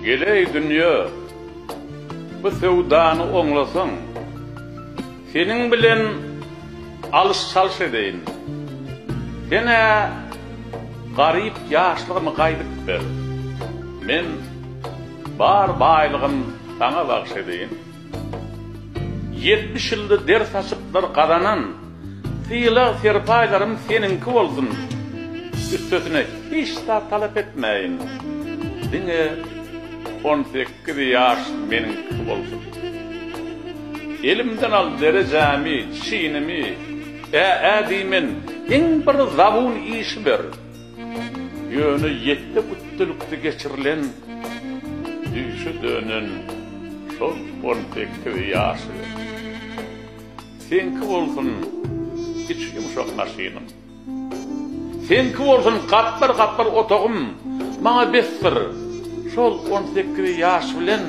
Geleý dünýe, bu söwdany oňlasaň, Seniň bilen alyş-çalyş edeýin. Sen-ä garyp ýaşlygymy gaýdyp ber, Men bar baýlygym saňa bagş edeýin. 70 ýylda der saçyplar gazanan Sylag-serpaýlarym seniňki bolsun. Üstesine hiç zat talap etmäýin. Diňe 18 ýaş meniňki bolsun. Elimden al derejämi, çinimi, Ä-ä diýmen, iň bir zabun işi ber. Ýöne ýetde-gütdelikde geçirilen düýşe dönen şol 18 ýaşy ber. Seňki bolsun içi ýumşak maşynym. Seňki bolsun gatbar-gatbar otagym. Maňa besdir şol 18 ýaş bilen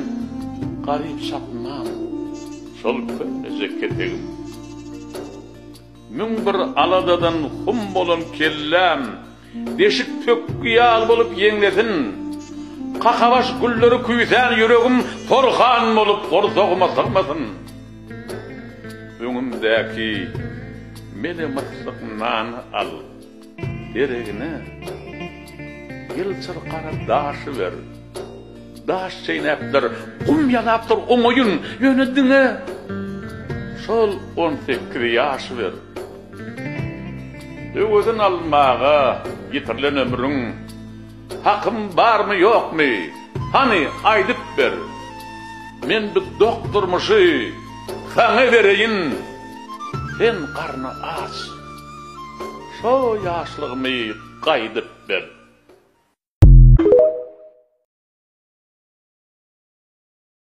garyp çatmam, şol köneje ketegim. 1001 aladadan hum bolan kelläm Deşik pökgi ýaly bolup ýeňlesin. Kakabaş gülleri küýsän ýüregim Porhan bolup gursagyma sygmasyn. Öňümdäki mele myssyk nany al, Deregine ýylçyr gara daşy ber. Daş çeýnäpdir, gum ýalapdyr oňaýyn, Ýöne diňe şol 18 ýaşy ber. Öwezin almaga ýitirilen ömrüň Hakym barmy ýokmy, hany aýdyp ber. Men bu dok durmuşy saňa bereýin, Sen garny aç, şo ýaşlygymy gaýdyp ber.